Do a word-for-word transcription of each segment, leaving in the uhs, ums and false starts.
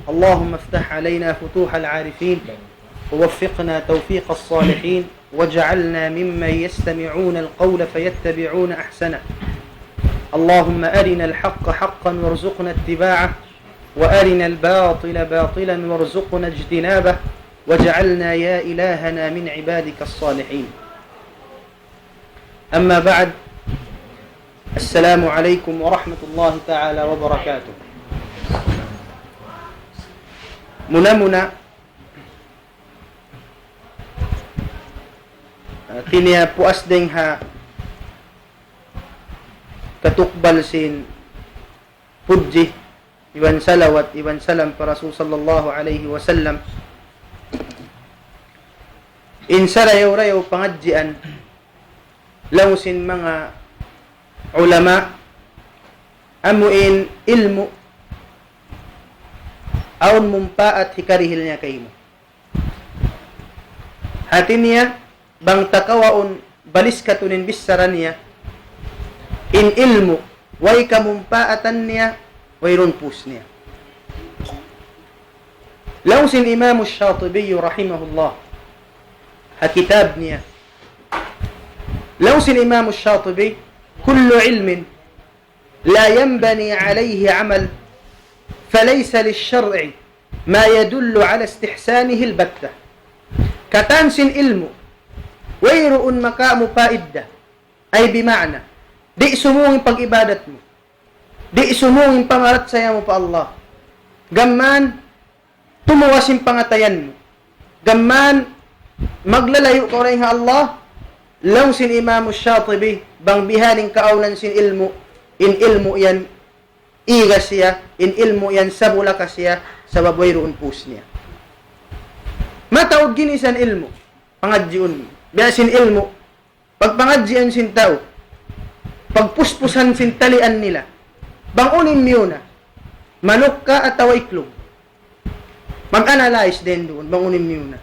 اللهم افتح علينا فتوح العارفين، ووفقنا توفيق الصالحين، واجعلنا ممن يستمعون القول فيتبعون أحسنه. اللهم أرنا الحق حقا وارزقنا اتباعه، وأرنا الباطل باطلا وارزقنا اجتنابه، واجعلنا يا إلهنا من عبادك الصالحين. أما بعد، السلام عليكم ورحمة الله تعالى وبركاته. Muna-muna, ah, tiniya puas dayng ha katukbal sin pudji iban salawat iban salam pa Rasul sallallahu alayhi wasallam. In sarayaw-rayaw pangadjian laung sin manga ulama, amu in ilmu' awn mumpaat hikarihil niya kaymu. Hati niya, bang ta kawaun baliskatun in bichara niya, in ilmu' way kamumpaatan niya, wayruun pus niya. Laung sin Imam Shatibi rahimahullah, ha kitab niya, laung sin Imam Shatibi, كل علم لا ينبني عليه عمل فليس للشرع ما يدل على استحسانه البتة. Katan sin ilmu', wayruun makamu paidda, ay bima'na, di' sumung in pag-ibadat mu, di' sumung in pamarachaya mu pa Allah. Gam mayan tumuwas in pangatayan mu. Gam mayan maglalayu' kaw dayn ha Allah, laung sin Imam Shatibi, bang bihaini in kaawnan sin ilmu', in ilmu' yan iga siya, in ilmu' yan sabulaka siya, sabab wayruun pus niya. Mataud ginisan ilmu', pangadjiun. Biya' sin ilmu', pagpangadjian sin tau, pagpuspushan sin talian nila. Bang unu in miyuna, manuk ka atawa iklug? Mag-analyze dayn duun, bang unu in miyuna.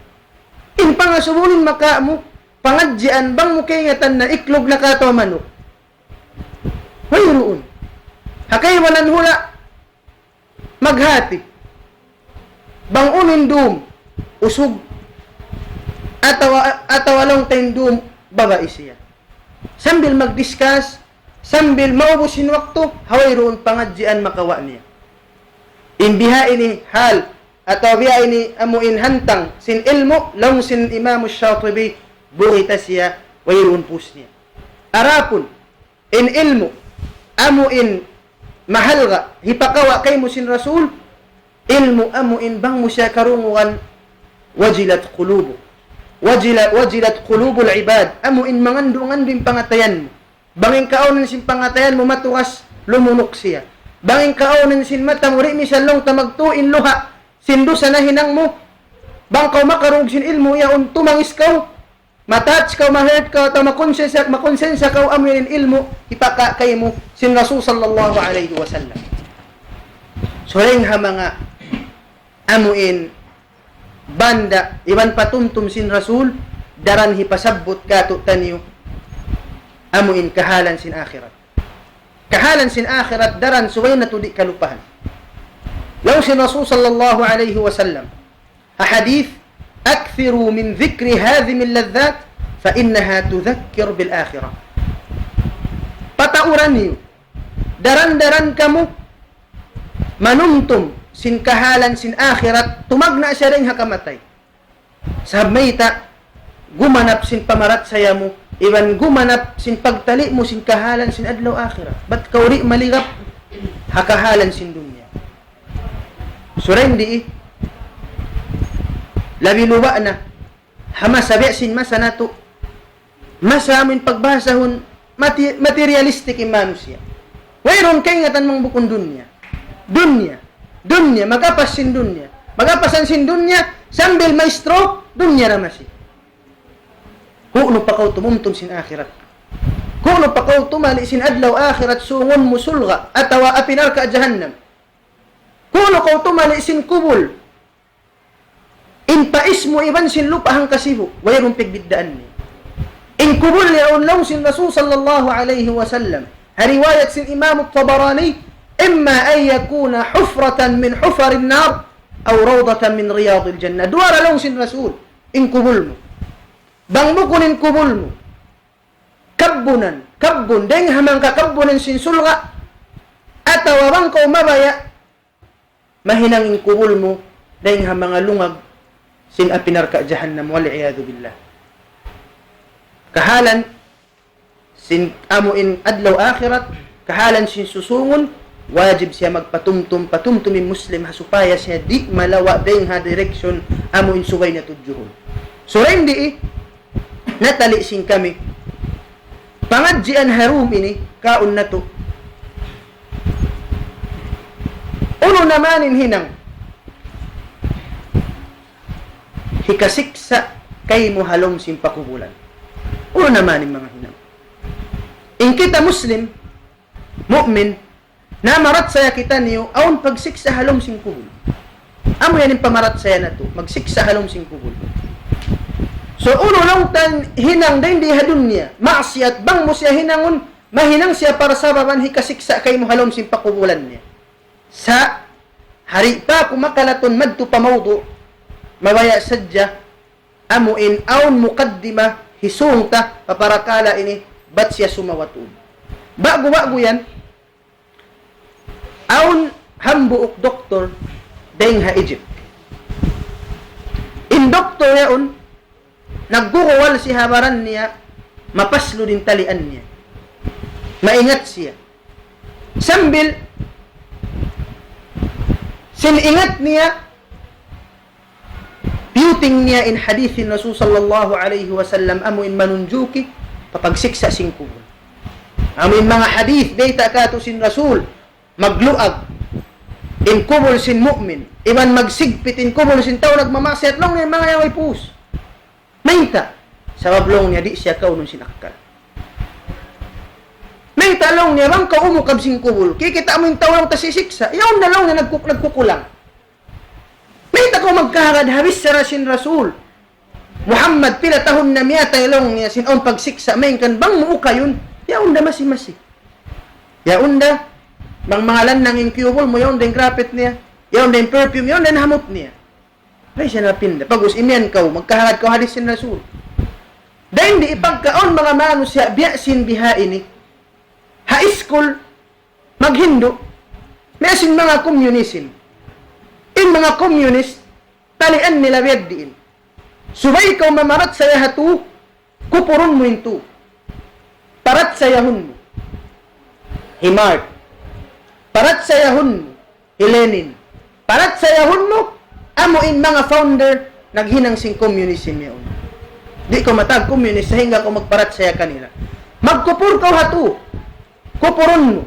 In pangasubu in makamu pangadjian, bang mu kaingatan na iklug na ka atawa manuk? Wayruun. Ha kaibanan hula', maghati. Bang unu in dum, usug, atawa, atawa laung ta in dum, babai siya. Sambil mag-discuss, sambil maubus in waktu, ha wayruun pangadjian makawa' niya. In bihaini hal, atawa bihaini amu in hantang sin ilmu', laung sin Imam Shatibi, buhita siya, wayruun pus niya. Adapun in ilmu', amu in mahalga', hipakawa' kaymu sin Rasul, ilmu' amu in bang mu siya karungugan, وجلت قلوب، وجل-، وجلت قلوب العباد, amu in mangandu'-ngandu' in pangatayan mu. Bang in kaawnan sin pangatayan mu matugas, lumunuk siya. Bang in kaawnan sin mata mu, di' misan laung ta magtūy in luha' sin dusa nahinang mu. Bang kaw makarungug sin ilmu' yaun, tumangis kaw, ma-touch kaw, ma-hurt kaw, atawa makonsensya, makonsensya kaw, amu yan in ilmu', hipakawa' kaymu sin Rasul sallallahu alayhi wasallam. Suring ha manga amu in banda' iban patumtum sin Rasul, daran hipasabbut kātu'niyu, amu in kahalan sin akhirat. Kahalan sin akhirat, daran subay natu' di' kalupahan. Laung sin Rasul sallallahu alayhi wasallam, ha hadith, أكثروا من ذكر هذه اللذات فإنها تذكر بالآخرة. Patauran niyu, daran-daran kamu manumtum sin kahalan sin akhirat, tumagna' siya dayn ha kamatay. Sabab mayta', gumanap sin pamarachaya mu, iban gumanap sin pagtali' mu sin kahalan sin adlaw akhirat. Bat kaw di' maligap ha kahalan sin dunya? Suring di, labi luba' na ha masa biya' sin masa natu'. Masa amu in pagbahasahun mati-, materialistic in manusiya'. Wayruun kaingatan bang bukun dunya. Dunya. Dunya, magapas sin dunya. Magapasan sin dunya, sambil ma-stroke, dunya da masi. Ku'nu pa kaw tumumtum sin akhirat? Ku'nu pa kaw tumali' sin adlaw akhirat, sūngun mu surga' atawa api narka' jahannam? Ku'nu kaw tumali' sin kubul? In pais mu iban sin lupa' hangkasibu', wayruun pagbiddaan niya. In kubul yaun, laung sin Rasul sallallahu alayhi wasallam, ha riwayat sin Imam Tabarani, إما أن يكون حفرة من حفر النار أو روضة من رياض الجنة. Duwa ra laung sin Rasul in kubul mu. Bang bukun in kubul mu kabbunan, kabbun, dayng ha manga kakabbunan sin surga', atawa bang kaw mabaya', mahinang in kubul mu dayng ha manga lungag sin api narka' jahannam, والعياذ بالله. Kahalan sin amu in adlaw akhirat, kahalan sin susungun, wajib siya magpatumtum, patumtum in Muslim ha supaya siya di' malawa' dayng ha direction amu in subay niya tudjuhun. So, dayn di, natali' sin kami pangadjian ha room ini, kaun natu'. Unu na man in hinang hikasiksa' kaymu ha lawm sin pakubulan? Unu na man in manga hinang? In kita Muslim, mu'min, namarachaya kitaniyu, awn pagsiksa' ha lawm sin kubul. Amu yan in pamarachaya natu', magsiksa' ha lawm sin kubul. So, unu laung ta in hinang dayn di ha dunya, maksiyat, bang mu siya hinangun, mahinang siya para sababan hikasiksa' kaymu ha lawm sin pakubulan niya. Sa', di' pa aku makalatun madtu pa mawdu', mabaya' sadja, amu in awn mukaddima, hisung ta, paparakala' ini, bat siya sumawat ud. Ba'gu-ba'gu yan, awn hambuuk doktor dayng ha Egypt. In doktor yaun, nagguguwal siya ha baran niya, mapaslud in talian niya. Maingat siya. Sambil sin ingat niya, piyuting niya in hadith sin Rasul sallallahu alayhi wasallam, amu in manunjuki pa pagsiksa' sin kubul. Amu in manga hadith bayta' katu' sin Rasul, magluag in kubul sin mu'min, iban magsigpit in kubul sin tau nagmamaksiyat, laung niya, manga yan way puus. Mayta'? Sabab, laung niya, di' siya kaunun sin akkal. Mayta', laung niya, bang kaw umukab sin kubul, kikita' mu in tau laung ta sisiksa'. Yaun na, laung niya, nagkuk-, nagkukulang. Mayta' kaw magkahagad ha bichara sin Rasul Muhammad, pila tahun na miyatay, laung niya, sin awn pagsiksa', malayngkan bang mu ukayun, yaun da masi-masi. Yaun da, bang manga lannang in kiyubul mu, yaun da in grapit niya, yaun da in perfume, yaun da in hamut niya. Ay, siya napinda. Pag'ubus imiyan kaw, magkahagad kaw hadith sin Rasul. Dayn di, pagka awn manga manusiya' biya' sin biha ini, ha iskul, maghindu', biya' sin manga communism. In manga communist, talian nila biya' diin. Subay kaw mamarachaya ha tū, kupurun mu in tū. Parachayahun mu hi Marx. Parachayahun mu hi Lenin. Parachayahun mu, amu in manga founder, naghinang sin communism yaun. Di' kaw matawag communist, sahingga kaw magparachaya kanila. Magkupur kaw ha tū. Kupurun mu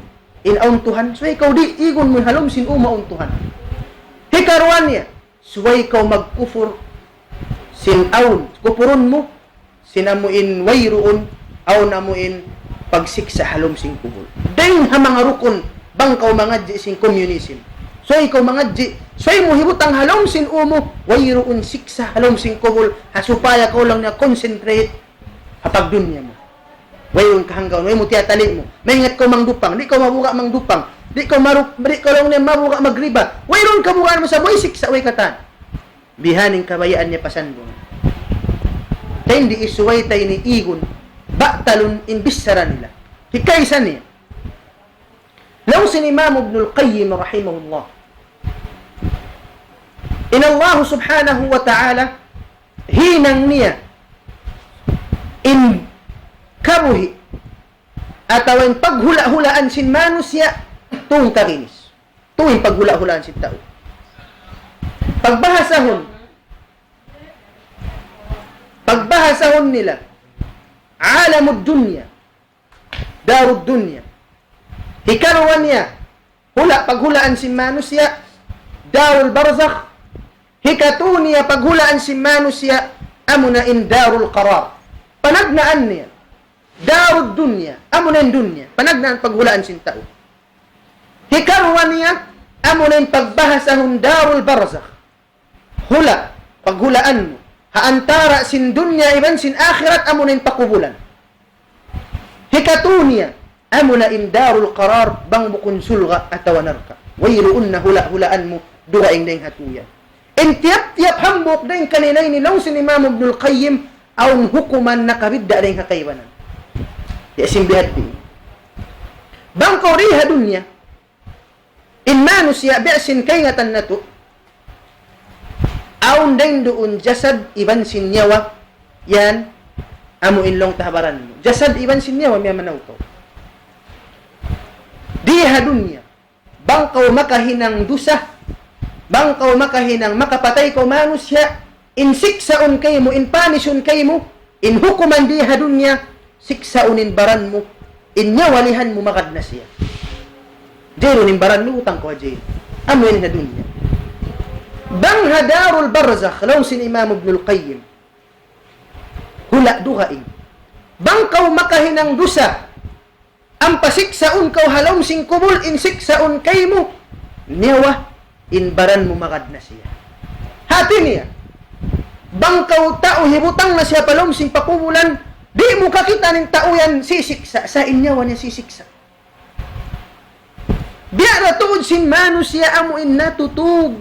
in awn Tuhan, subay kaw di' igun mu ha lawm sin u mu awn Tuhan. Hikaruwa niya, subay kaw magkupur sin awn, kupurun mu sin amu in wayruun, awn amu in pagsiksa' ha lawm sin kubul. Dayn ha manga rukun, bang kaw mangadji' sin communism. Subay kaw mangadji', subay mu hibutang ha lawm sin u mu, wayruun siksa' ha lawm sin kubul, ha supaya kaw laung niya concentrate ha pagdunya mu. Wayruun kahanggaun, way mu tiyatali' mu. Maingat kaw mangdupang, di' kaw mabuga' mangdupang. Di' kaw maru-, di' kaw laung niya mabuga' magriba. Wayruun kabugaan mu sa way siksa', way katan. Bihaini in kabayaan niya pa sandung. Dayn di subay ta ini igun, batalun in bichara nila. Hikaisa niya. Laung sin Imam Ibnul Qayyim rahimahullah, in Allah subhanahu wa ta'ala, hinang niya in kabuhi' atawa in paghula'-hulaan sin manusiya' tungka ginis. Tuwi in paghula'-hulaan sin tau. Pagbahasahun, pagbahasahun nila, alamud dunya, darud dunya. Hikaruwa niya, hula', paghulaan sin manusiya', darul barzakh. Hikatu niya, paghulaan sin manusiya', amuna in darul qarar. Panagnaan niya, darud dunya, amuna in dunya. Panagnaan paghulaan sin tau. Hikaruwa niya, amuna in pagbahasahun darul barzakh. Hula', paghulaan mu. Ha antara' sin dunya iban sin akhirat, amuna in pakubulan. Hikatu niya, amuna in darul qarar, bang bukun surga' atawa narka'. Wayruun na hula'-hulaan mu, dugaing dayn ha tū yan. In tiyap-tiyap hambuuk dayn kanila ini laung sin Imam Ibnul Qayyim, awn hukuman nakabidda' dayn ha kaibanan. Ya, simbihat di. Bang kaw di ha dunya, in manusiya' biya' sin kaingatan natu', awn dayn duun jasad iban sin nyawa, yan, amu in laung ta ha baran mu. Jasad iban sin nyawa, miyamanaw kaw. Di ha dunya, bang kaw makahinang dusa, bang kaw makahinang makapatay kaw manusiya', in siksaun kaymu, in punishun kaymu, in hukuman di ha dunya, siksaun in baran mu, in nyawalihan mu magad na siya. Jail in baran mu, utang kaw ha jail. Amu yan ha dunya. Bang ha darul barzakh, laung sin Imam Ibnul Qayyim, hula' dugaing. Bang kaw makahinang dusa, ampa siksaun kaw ha lawm sin kubul, in siksaun kaymu, nyawa, in baran mu magad na siya. Hati niya, bang kaw tau hibutang na siya pa lawm sin pakubulan, di' mu kakitaan in tau yan sisiksa', sa' in nyawa niya sisiksa'. Biya' da tuud sin manusiya' amu in natutug.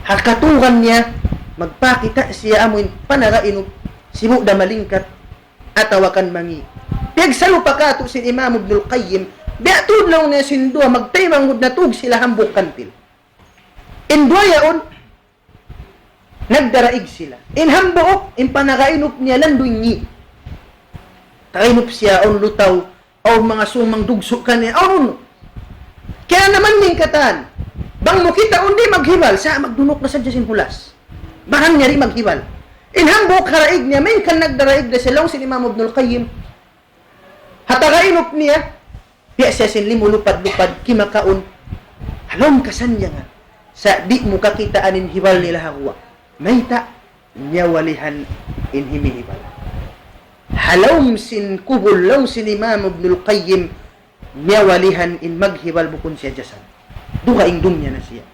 Ha katugan niya, magpakita' siya amu in panagainup, sibu' da malingkat, atawa kan mangi'. Piyagsalupa katu' sin Imam Ibnul Qayyim, biya' tuud laung niya sin duwa magtaymanghud natug sila hambuuk kantil. In duwa yaun, nagdaraig sila. In hambuuk, in panagainup niya landu' in ngi'. Tagainup siya, awn lutaw, awn manga sumang dugsu' kaniya, awn. Kaya naman in katan, bang mu kitaun di' maghibal, sa' magdunuk na sadja sin hulas. Baran niya di' maghibal. In hambuuk haraig niya, main kan nagdaraig da siya laung sin Imam Ibnul Qayyim. Ha tagainup niya, biya' siya sin limulupad-lupad, kimakaun. Ha lawm kasannyangan. Sa' di' mu kakitaan in hibal nila ha guwa'. Mayta', nyawa lihan in himihibal. Ha lawm sin kubul, laung sin Imam Ibnul Qayyim, nyawa lihan in maghibal bukun siya jasad. Dugaing dunya na siya.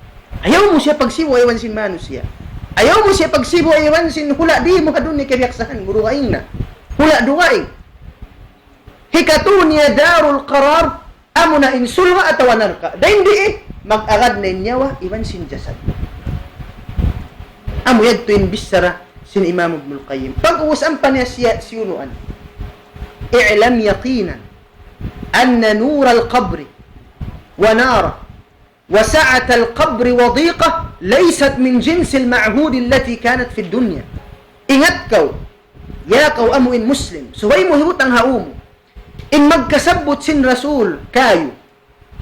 Ayaw mu siya pagsibu' iban sin manusiya'. Ayaw mu siya pagsibu' iban sin hula' di' mu ha dunya kiyabiyaksahan mu, dugaing na. Hula' dugaing. Hikatu niya darul qarar, amuna in surga' atawa narka'. Dayn di, mag-agad na in nyawa iban sin jasad. Amu yadtu in bichara sin Imam Ibnul Qayyim. Pag-ubus ampa niya siya siyunuan. اعلم يقينا أن نور القبر وناره وسعة القبر وضيقه ليست من جنس المعهود التي كانت في الدنيا. Ingat kaw, ya kaw amu in Muslim, subay mu hibutang ha ū mu. In magkasabbut sin Rasul kāyu',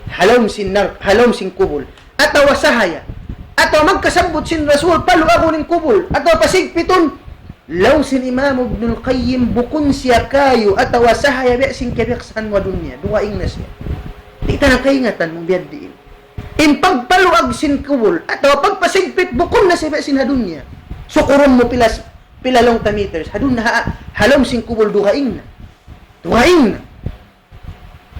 ha lawm sin nar-, ha lawm sin kubul, atawa sahaya, atawa magkasabbut sin Rasul paluagun in kubul, atawa pasigpitun, laung sin Imam Ibnul Qayyim, bukun siya kāyu' atawa sahaya biya' sin kiyabiyaksahan mu ha dunya, dugaing na siya. Di' ta na kaingatan bang biya' diin. In pagpaluag sin kubul, atawa pagpasigpit, bukun na siya biya' sin ha dunya. Sukurun mu pilas, pila laung ta meters, ha dunya, ha, ha lawm sin kubul dugaing na. Dugaing na.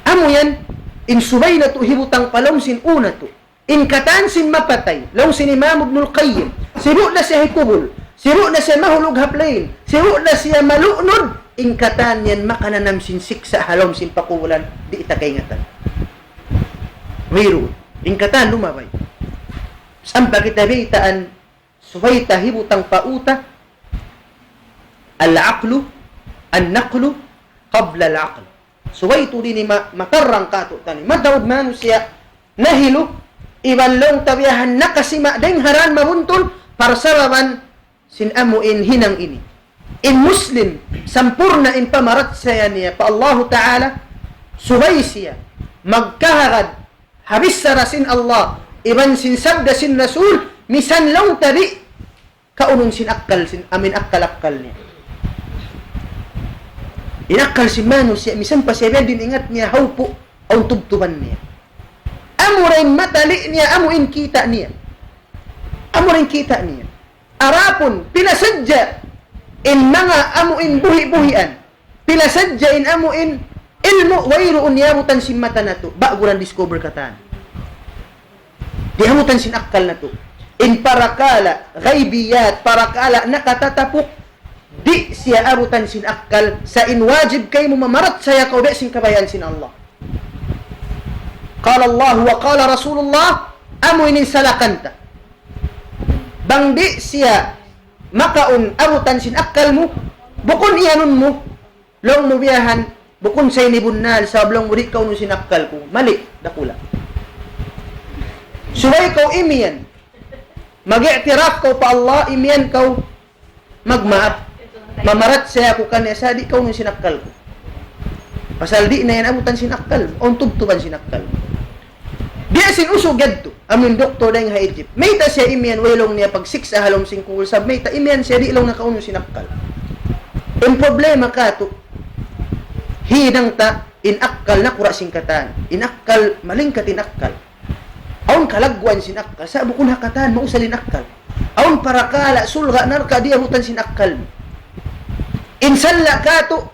Amu yan, in subay natu' hibutang pa lawm sin ū natu'. In katan sin mapatay, laung sin Imam Ibnul Qayyim, sibu' na siya hikubul, sibu' na siya mahulug ha plane, sibu' na siya malunud, in katan yan makananam sin siksa' ha lawm sin pakubulan, di' ta kaingatan. Wayruun. In katan lumabay. Sampay kita baytaan, subay ta hibutang pa ū ta, العقل، النقل قبل العقل. Subay tuud ini ma-, matarrang kātu'niyu. Mataud manusiya', nahilu, iban laung ta biya' ha yan nakasima', dayng ha dān mabuntul, parsababan sin amu in hinang ini. In Muslim, sampurna' in pamarachaya niya pa Allahu Ta'ala, subay siya magkahagad ha bichara sin Allah, iban sin sabda sin Rasul, misan laung ta di' kaunun sin akkal, sin amu in akkal-akkal niya. In akkal sin manusiya', misan pa siya biya' diin ingat niya, hawpu', awn tubtuban niya. Amu ra in matali' niya, amu in kita' niya. Amu ra in kita' niya. Adapun, pila sadja in manga amu in buhi'-buhian, pila sadja in amu in ilmu', wayruun niyabutan sin mata natu', ba'gu ra discover katan. Di' abutan sin akkal natu'. In parakala' ghaybiyat, parakala' nakatatapuk, di' siya abutan sin akkal, sa' in wajib kaymu mamarachaya kaw biya' sin kabayaan sin Allah. قال الله وقال رسول الله, amu ini in salakan ta. Bang di' siya makaun abutan sin akkal mu, bukun iyanun mu, laung mu biya' yan, bukun sa ini bunnal, sabab laung mu di' kaunun sin akkal ku. Mali, dakula'. Subay kaw imiyan. Mag-i'tiraf kaw pa Allah, imiyan kaw magmaap. Mamarachaya aku kaniya sa' di' kaunun sin akkal ku. Pasal di' na yan abutan sin akkal, awn tubtuban sin akkal. Biya' sin usug yadtu, amun doktor dayn ha Egypt. Mayta' siya imiyan, way laung niya pagsiksa' ha lawm sin kubul, sabab mayta' imiyan siya, di' laung niya kaunun sin akkal. In problema katu', hinang ta, in akkal nakura' sin katan. In akkal, malingkat in akkal. Awn kalagguan sin akkal, sa' bukun ha katan mausal in akkal. Awn parakala', surga', narka', di' abutan sin akkal. In salla' katu',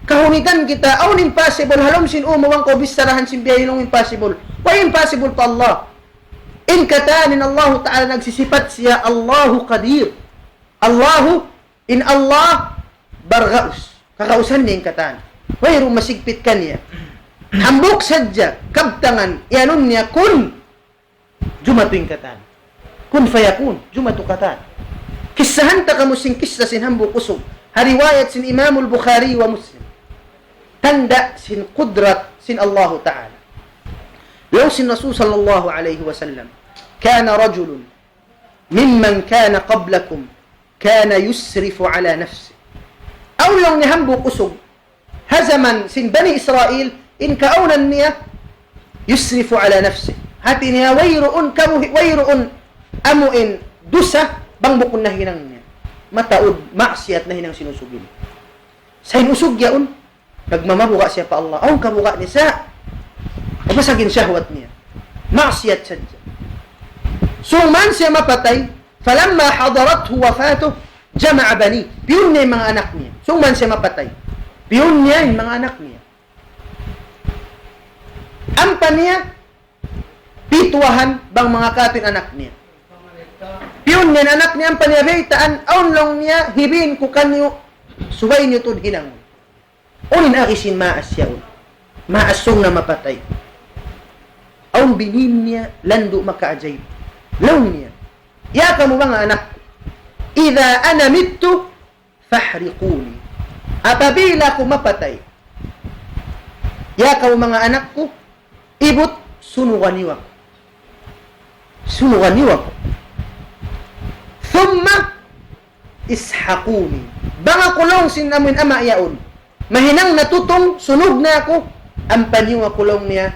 kahunitan kita, awn impossible, ha lawm sin uma bang kaw bicharahan sin biya' ini impossible. Way impossible pa Allah. In katan in Allahu Ta'ala nagsisipat siya, Allahu Qadir. Allahu, in Allah, bargaus. Kagausan niya in katan. Wayruun masigpit kaniya. Hambuuk sadja, kabtangan, iyanun niya kun, jumatu in katan. Kun fayakun, jumatu katan. Kissahan ta kamu sin kissa sin hambuuk usug. Ha riwayat sin Imamul Bukhari wa Muslim. Tanda' sin kudrat sin Allahu Ta'ala. Laung sin Rasul sallallahu alayhi wasallam, كان رجل ممن كان قبلكم كان يسرف على نفسه. Awn laung niya hambuuk usug. Ha jaman sin Bani Israil, in kaawnan niya, يسرف على نفسه. Hati niya, wayruun kabuhi-, wayruun amuin dusa, bang bukun nahinang niya. Mataud, maksiyat nahinang sin usug ini. Sa' in usug yaun, nagmamabuga' siya pa Allah. Awn kabuga' niya sa', apa sagin shahwat niya. Maksiyat sadja. Sung man siya mapatay, فلما حضرته وفاته جمع بنيه. Piyun niya in manga anak niya. Sung man siya mapatay. Piyun niya in manga anak niya. Ampa niya, pituwahan bang manga katu' in anak niya. Piyun niya in anak niya, ampa niya baytaan, awn laung niya, hibin ku kaniyu, subay niyu tuud hinangun. Unu in agi sin maas yaun? Maas sung na mapatay. Awn binin niya, landu' makaajaib. Laung niya, ya kamu manga anak ku, إذا أنا مت فاحرقوني. Apabila aku mapatay, ya kamu manga anak ku, ibut sunugan niyu aku. Sunugan niyu aku. ثم اسحقوني. Bang aku laung sin amuin ama' yaun, mahinang na tutung, sunug na aku, ampa niyu aku laung niya,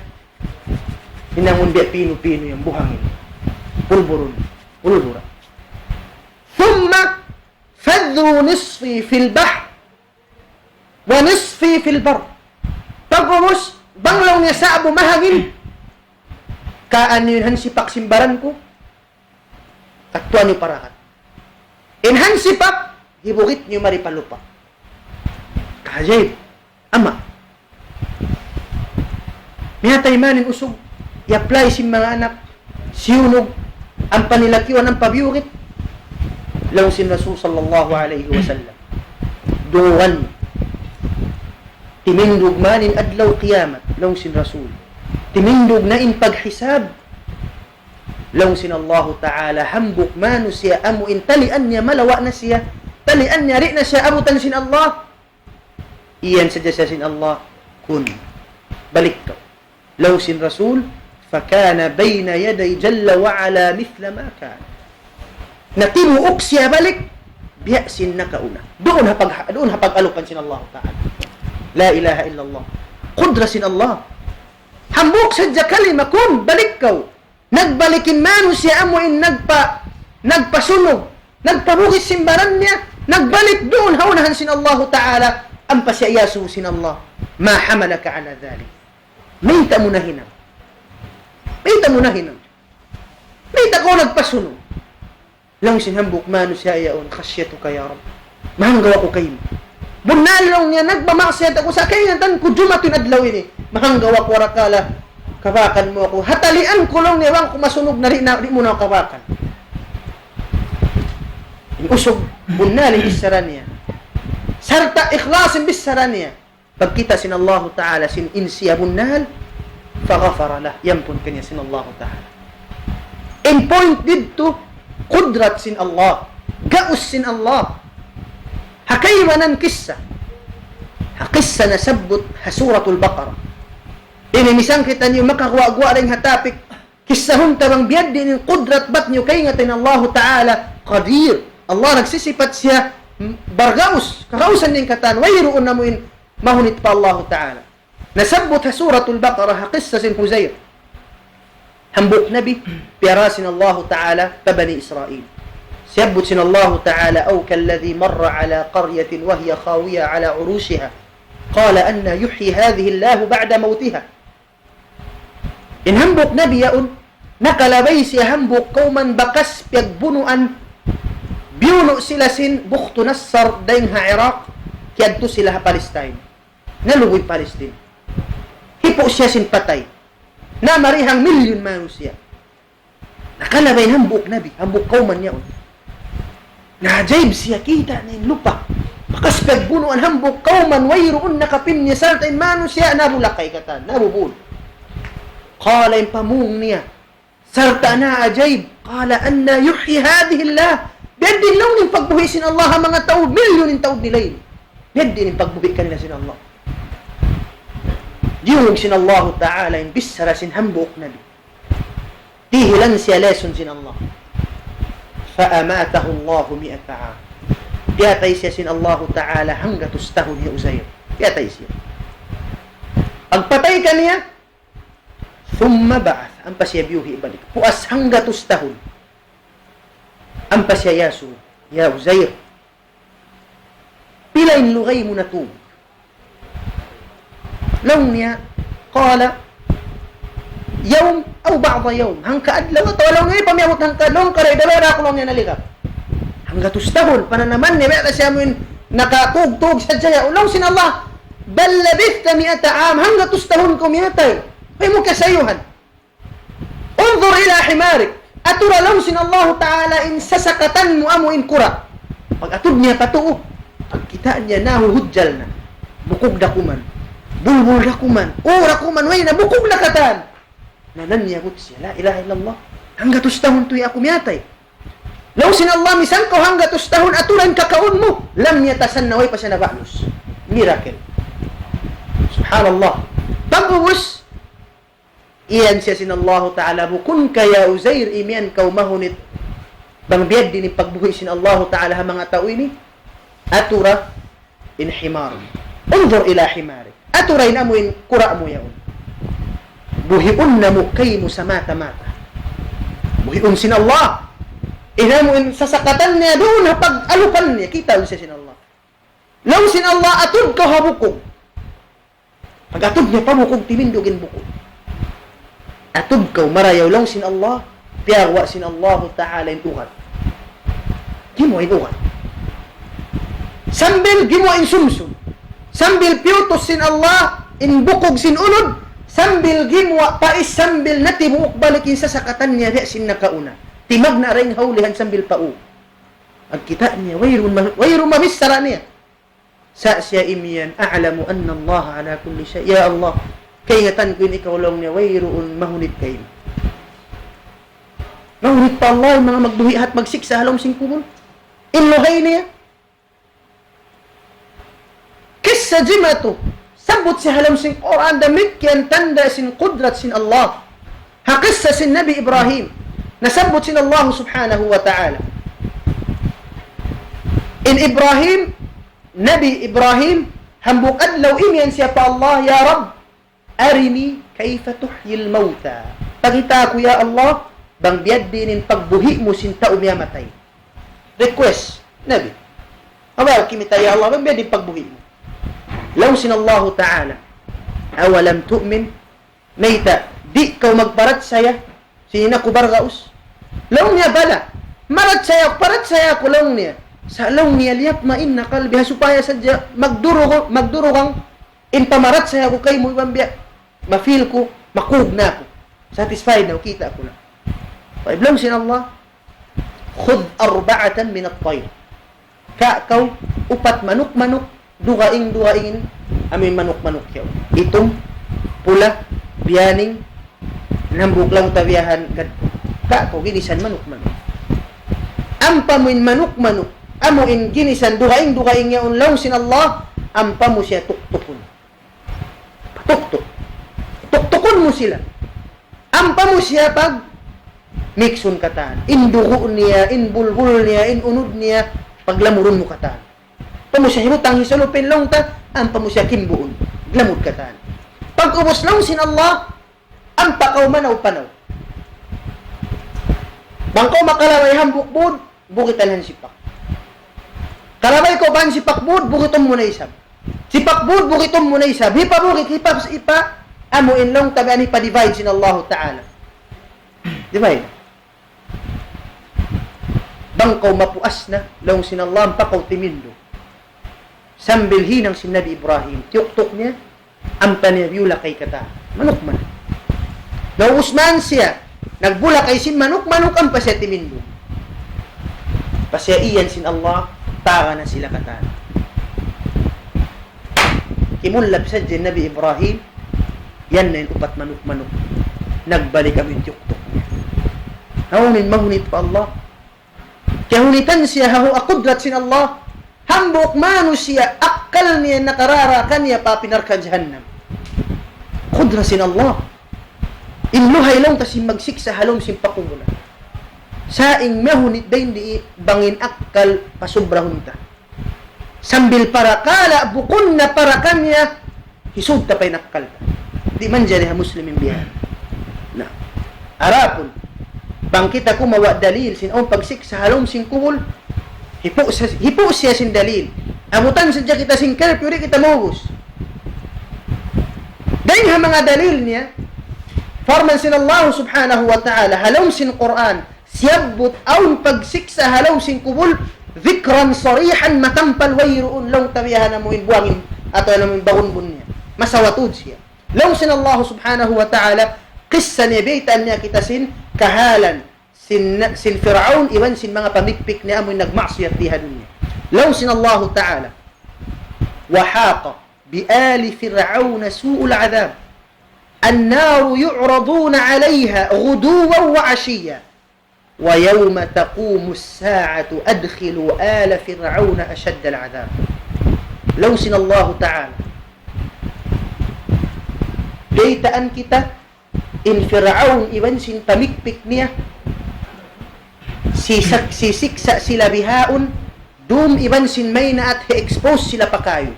hinangun biya' pinu-pinu yan, buhangin. Pulburun. Pulbura. ثم فذوا نصفي في البحر ونصفي في البر. Pag'ubus, bang laung niya sa'bu mahangin, kaan niyu in hansipak sin baran ku, kattuan niyu pa dagat. In hansipak, hibugit niyu mari pa lupa'. Kaajaib. Ama'. Miyatay man in usug, i-apply sin manga anak, siyunug, ampa nilakiwan, ampa biyugit. Laung sin Rasul sallallahu alayhi wasallam, dungugan, timindug man in adlaw kiyamat, laung sin Rasul. Timindug na in paghisab. Laung sin Allahu Ta'ala, hambuuk manusiya' amu in talian niya malawa' na siya, talian niya di' na siya abutan sin Allah. Iyan sadja siya sin Allah, kun. Balik kaw. Laung sin Rasul, فكان بين يدي جل وعلا مثل ما كان. Natibuuk siya balik, biya' sin nakauna. Duun ha pag-, duun ha pag-alupan sin Allah Ta'ala. La ilaha illallah. Kudra sin Allah. Hambuuk sadja kalima, kun, balik kaw. Nagbalik in manusiya' amu in nagpa-, nagpasunug, nagpabugit sin baran niya, nagbalik duun ha unahan sin Allahu Ta'ala, ampa siya iyasubu sin Allah. ما حملك على ذلك. Mayta' mu nahinang? Mayta' mu nahinang? Mayta' kaw nagpasunug? Laung sin hambuuk manusiya' yaun, خشيتك يا رب. Mahanggaw aku kaymu. Bunnal laung niya, nagmamaksiyat aku sa' kaingatan ku jumatu in adlaw ini. Mahanggaw aku arakala' kabakan mu aku. Ha talian ku laung niya, bang ku masunug na di' na, di' mu na kabakan. In usug, bunnal in bichara niya. Sarta' ikhlas in bichara niya. Pagkita' sin Allahu Ta'ala sin in siya bunnal, فغفر له, iyampun kaniya sin Allahu Ta'ala. In point didtu, Kudrat sin Allah. Gaus sin Allah. Ha kaibanan kissa. Ha kissa nasabbut ha Suratul Baqarah. Ini misan kitaniyu makaguwa'-guwa' dayn ha topic. Kissahun ta bang biya' diin in kudrat bat niyu kaingatan in Allahu Ta'ala Qadir. Allah nagsisipat siya, mm, bargaus. Kagausan niya in katan. Wayruun na amu in mahunit pa Allahu Ta'ala. Nasabbut ha Suratul Baqarah, ha kissa sin Uzair. Hambuuk nabi, piyara sin Allahu Ta'ala pa Bani Israil. Siyabbut sin Allahu Ta'ala, أو كالذي مر على قرية وهي خاوية على عروشها قال أنى يحيي هذه الله بعد موتها. In hambuuk nabi yaun, nakalabay siya hambuuk kawman bakas piyagbunuan, biyunu' sila sin Bukhtu Nassar dayn ha Iraq, kiyadtu sila ha Palestine. Naluguy Palestine. Hipu' siya sin patay. Namarihang milyun manusiya'. Nakalabay in hambuuk nabi, hambuuk kawman yaun. Naajaib siya, kita' niya in lupa'. Bakas piyagbunuan hambuuk kawman, wayruun nakapin niya, sarta' in manusiya' nabulakay katan, nabubul. Qala, in pamung niya, sarta' naajaib. Qala, أنى يحيي هذه الله. Biya' diin laung niya in pagbuhi' sin Allah ha manga tau, milyun in tau nila ini. Biya' diin in pagbuhi' kanila sin Allah. Diyungug sin Allahu Ta'ala in bichara sin hambuuk nabi. Dihilan siya lesson sin Allah. فأماته الله مائة عام. Piyatay siya sin Allahu Ta'ala hanggatus tahun hi Uzair. Piyatay siya. Pagpatay kaniya, ثم بعث. Ampa siya biyuhi' balik. Puas hanggatus tahun. Ampa siya iyasubu, "Ya Uzair, pila in lugay mu natug?" Laung niya, qala, "يوم أو بعض يوم." Hangka adlaw atawa laung niya, pamiyabut hangka adlaw, hangka adlaw, wala' aku laung niya naligap. Hanggatus tahun, pananaman niya, biya' na siya amuin nakatug-tug sadja. Laung sin Allah, "بل لبثت مائة عام." Hanggatus tahun kaw miyatay. Way mu kasayuhan. انظر إلى حمارك. Atura laung sin Allahu Ta'ala in sasakatan mu amu in kura'. Pag-atud niya pa tuu, pagkita' niya nahuhudjal na. Bukug da kuman. Bulbul da kuman. Uu da kuman. Way na, bukug na katan. Nananyagut siya, "La ilaha illallah. Hanggatus tahun tuud aku miyatay." Laung sin Allah, "Misan kaw hanggatus tahun, atura in kakaun mu." لم يتسنى, way pa siya nabalus. Miracle. Subhanallah. Pag'ubus, iyan siya sin Allahu Ta'ala, "Bukun ka ya Uzair, imiyan kaw mahunit bang biya' diin in pagbuhi' sin Allahu Ta'ala ha manga tau ini?" Atura in himar. انظر إلى حمارك. Atura in amu in kura' mu yaun. Buhiun namu' kaymu samata-mata. Buhiun sin Allah. In amu in sasakatan niya duun ha pag-alupan niya. Kita' siya sin Allah. Laung sin Allah, "Atud kaw ha bukug." Pag-atud niya pa bukug, timindug in bukug. "Atud kaw marayaw," laung sin Allah, piyaguwa' sin Allahu Ta'ala in ugat. Gimuwa' in ugat. Sambil gimuwa' in sumsum. Sambil piyutus sin Allah in bukug sin ulud. Sambil gimuwa' pais, sambil natibuuk balik in sasakatan niya biya' sin nakauna. Timagna' da in ha ulihan sambil pa uu. Pagkita' niya, wayruun ma-, wayruun mabichara niya. Sa' siya imiyan, "أعلم أن الله على كل شيء." "Ya Allah, kaingatan ku in ikaw laung niya, wayruun mahunit kaymu." Mahunit pa Allah in manga magbuhi' hat magsiksa' ha lawm sin kubul. In lugay niya. Kissa jimatu, sabbut sin ha lawm sin Qur'an, damikkiyan tanda' sin kudrat sin Allah. Ha kissa sin Nabi Ibrahim, nasabbut sin Allah Subhanahu wa Ta'ala. In Ibrahim, Nabi Ibrahim, hambuuk adlaw imiyan siya pa Allah, "Ya Rabb, أرني كيف تحيي الموتى." Pagkita' aku, ya Allah, bang biya' diin in pagbuhi' mu sin tau miyatay. Request, Nabi. Awa, kimita', ya Allah, bang biya' diin in pagbuhi' mu. Laung sin Allahu Ta'ala, "أولم تؤمن؟" Mayta', di' kaw magparachaya sin aku bargaus? Laung niya, "Bala. Marachaya aku, parachaya aku," laung niya. Sa' laung niya, "ليطمئن قلبي," ha supaya sadja magdurug-, magdurugang in pamarachaya ku kaymu, iban biya' ma-feel ku, makug na aku. Satisfied na aku, kita' ku na. Laung sin Allah, "خذ أربعة من الطير." Ka' kaw upat manuk-manuk, dugaing-dugaing, amu in manuk-manuk yaun. Itum, pula, biyaning, hambuuk laung ta biyahan, gad-, ka' kaw ginisan manuk-manuk. Ampa mu in manuk-manuk, amu in ginisan dugaing-dugaing yaun laung sin Allah, ampa mu siya tuktukun. Tuktuk. Tuktukun mu sila. Ampa mu siya pag miksun katan. In dugu' niya, in bulbul niya, in unud niya, paglamurun mu katan. Ampa mu siya hibutang hisalupin laung ta, ampa mu siya kimbuun. Lamud katan. Pag-ubus laung sin Allah, ampa kaw manaw-panaw. Bang kaw makalabay hambuuk būd, bukitan hansipak. Kalabay kaw pa hansipak būd, bukitun mu na isab. Sipak būd, bukitun mu na isab. Hipa bukit, hipa, hipa, amu in laung ta biya' hipa-divide sin Allahu Ta'ala. Divide. Bang kaw mapuas na, laung sin Allah, ampa kaw timindug. Sambil hinang sin Nabi Ibrahim, tiyuktuk niya, ampa niya biyulakay katan. Manuk-manuk. Naubus man siya, nagbulakay sin manuk-manuk, ampa siya timindug. Ampa siya iyan sin Allah, tara na sila katan. Kimullap sadja in Nabi Ibrahim, yan na in upat manuk-manuk. Nagbalik amu in tiyuktuk niya. Hawnu in mahunit pa Allah? Kiyahunitan siya ha kudrat sin Allah. Hambuuk manusiya', akkal niya nakarara kaniya pa api narka' jahannam. Kudrat sin Allah. In luhay laung ta sin magsiksa' ha lawm sin pakubulan. Sa' in mahunit dayn di bang in akkal pasubrahun ta. Sambil parakala', bukun na parakala' niya, hisud ta pa in akkal ta. Di' manjari ha Muslimin biya' yan. Na, adapun, bang kita kumawa' dalil sin awn pagsiksa' ha lawm sin kubul, hipu' sa-, hipu' siya sin dalil. Abutan sadja kita sin curfew, di' kita maubus. Dayn ha manga dalil niya, parman sin Allah subhanahu wa ta'ala, ha lawm sin Qur'an, siyabbut awn pagsiksa' ha lawm sin kubul, dhikran sarihan, matampal, wayruun laung ta biya' ha namu' in buangin, atawa namu' in bagunbun niya. Masawa tuud siya. Laung sin Allah subhanahu wa ta'ala, kissa niya, baytaan niya kita sin kahalan, sin, sin Fir'aun, iban sin manga pamikpik niya amu in nagmaksiyat di ha dunya. Laung sin Allah ta'ala, وحاق بآل فرعون سوء العذاب. النار يعرضون عليها غدوا وعشيا ويوم تقوم الساعة أدخلوا آل فرعون أشد العذاب. Laung sin Allahu Ta'ala, baytaan kita in Fir'aun iban sin pamikpik niya, sisak-, sisiksa' sila bihaun, dum iban sin maynaat, hi-expose sila pa kayu.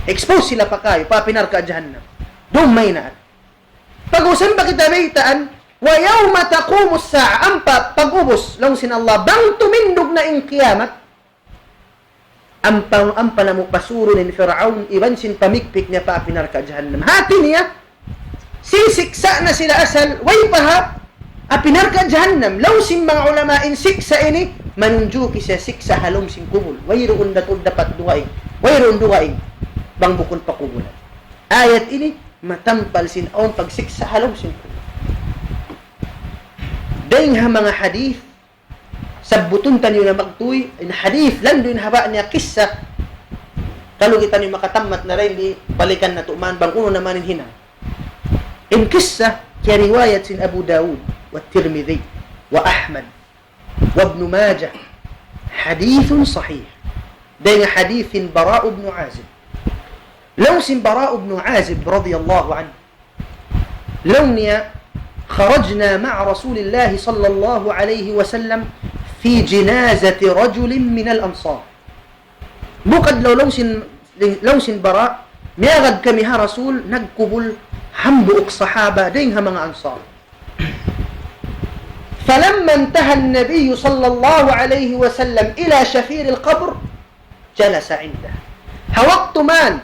Expose sila pa kayu, pa api narka' jahannam. Dum maynaat. Pag-usan pa kita baytaan, ويوم تقوم الساعة, ampa pag-ubus, laung sin Allah, bang tumindug na in kiyamat, ampa, ampa namu' pasurun in Fir'aun, iban sin pamikpik niya pa api narka' jahannam. Hati niya, sisiksa' na sila asal, way pa ha api narka' jahannam. Laung sin manga ulama, in siksa' ini, manunjuki siya siksa' ha lawm sin kubul. Wayruun datul dapat dugaing. Wayruun dugaing. Bang bukun pa kubulan. Ayat ini, matampal sin awn pagsiksa' ha lawm sin kubul. Dayng ha manga hadith, sabbutun taniyu na magtuy, in hadith, landu' in haba' niya kissa. Kalu kitaniyu makatammat na dayn di, balikan natu' man bang unu na man in hinang. In kissa, kiyariwayat sin Abu Dawud, wa Tirmidhi, wa Ahmad, wa Ibnu Majah. Hadithun sahih. Dayng ha hadith sin Bara' ibn Azib. Laung sin Bara' ibn Azib radiyallahu anhu. Laung niya, خرجنا مع رسول الله صلى الله عليه وسلم في جنازة رجل من الأنصار. Bukun laung sin, laung sin Bara', miyagad kami ha Rasul, nagkubul hambuuk sahaba, dayng ha manga Ansar. فلما انتهى النبي صلى الله عليه وسلم إلى شفير القبر جلس عنده. Ha waktu man,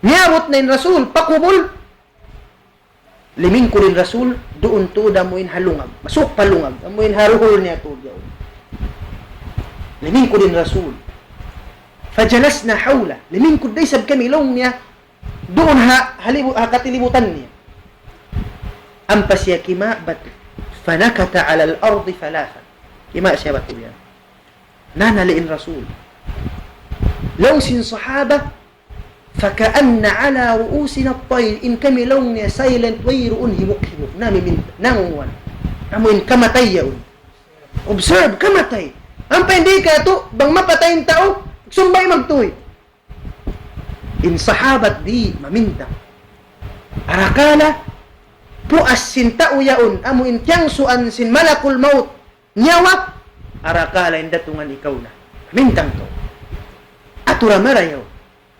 miyabut na in Rasul, pa kubul, limingkud in Rasul, duun tuud amu in ha lungag. Masuuk pa lungag, amu in ha duhul niya tuud yaun. Limingkud in Rasul. فجلسنا حوله. Limingkud da isab kami laung niya, duun ha, ha libu-, ha katilibutan niya. Ampa siya kimawa' batu. فنكت على الأرض ثلاثا. Kimawa' siya batu yan. Nanali' in Rasul. Laung sin sahaba, فكأن على رؤوسنا الطير. In kami laung niya silent, wayruun himuk-himuk. Namiminta, nangunguan. Amu in kamatay yaun. Observe, kamatay. Ampa in di' katu', bang mapatay in tau, sumbay' magtuy. In sahabat di' mamintang. Arakala', puas sin tau yaun, amu in tiyangsuan sin malakul maut, nyawa, arakala' in datungan ikaw na. Mamintang kaw. Atura marayaw.